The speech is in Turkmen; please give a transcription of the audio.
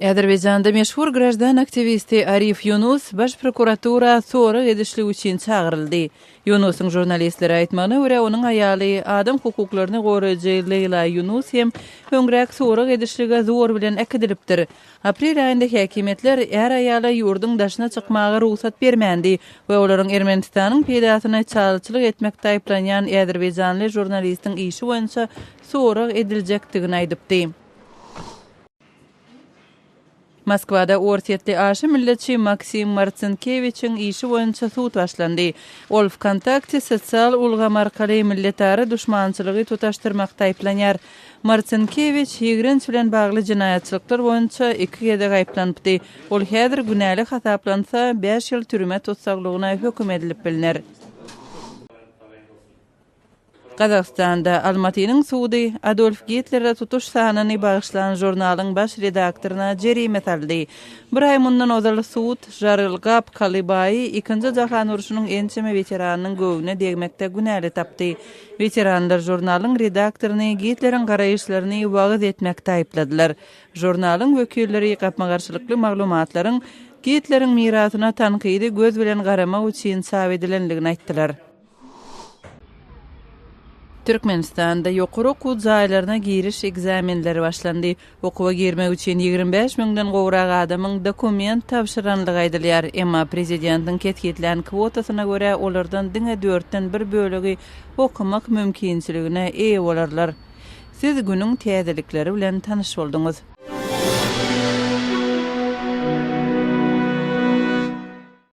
Azerbaýjanda meşhur graždan aktiwisti Arif Ýunus Baş prokuratura sorag edişlik üçin çagyryldy. Ýunusyň žurnalistlere aýtmagyna görä, onuň aýaly, adam hukuklaryny goraýjy Leýla Ýunus hem öňräk sorag edişlige zor bilen äkidilipdir. Aprel aýynda häkimiýetler är-aýala ýurduň daşyna çykmaga rugsat bermändi we olaryň Ermenistanyň peýdasyna çalyçylyk etmekde aýyplanýan azerbaýjanly žurnalistiň işi boýunça sorag ediljekdigini aýdypdy. Moskwada orsýetli aşa milletçi Maksim Martsinkewiçiň işi boýunça sud başlandy. Ol Wkontakte sosial ulgamy arkaly milletara duşmançylygy tutaşdyrmakda aýyplanýar. Martsinkewiç ýigrenç bilen bagly jenaýatçylyklar boýunça iki gezek aýyplanypdy. Ol häzir günäli hasaplansa, bäş ýyl türme tussaglygyna höküm edilip bilner. Gazagystanda Almatynyň sudy Adolf Gitlere tutuş sanyny bagyşlan žurnalyň baş redaktoryna jerime saldy. Bir aý mundan ozal sud Žarylgap Kalybaýy Ikinji jahan urşunyň ençeme weteranynyň göwnüne degmekde günäli tapdy. Weteranlar žurnalyň redaktoryny Gitleriň garaýyşlaryny wagyz etmekde aýypladylar. Žurnalyň wekilleri gapma-garşylykly maglumatlaryň Gitleriň mirasyna tankydy göz bilen garamak üçin çap edilendigini aýtdylar. Türkmenistanda ýokary okuw jaýlaryna giriş ekzamenleri başlandy. Okuwa girmek üçin 25 müňden gowrak adamyň dokument tabşyranlygy aýdylýar. Emma prezidentiň kesgitlän kwotasyna görä, olardan diňe dörtden bir bölegi okamak mümkinçiligine eýe bolarlar. Siz günüň täzelikleri bilen tanyş bolduňyz.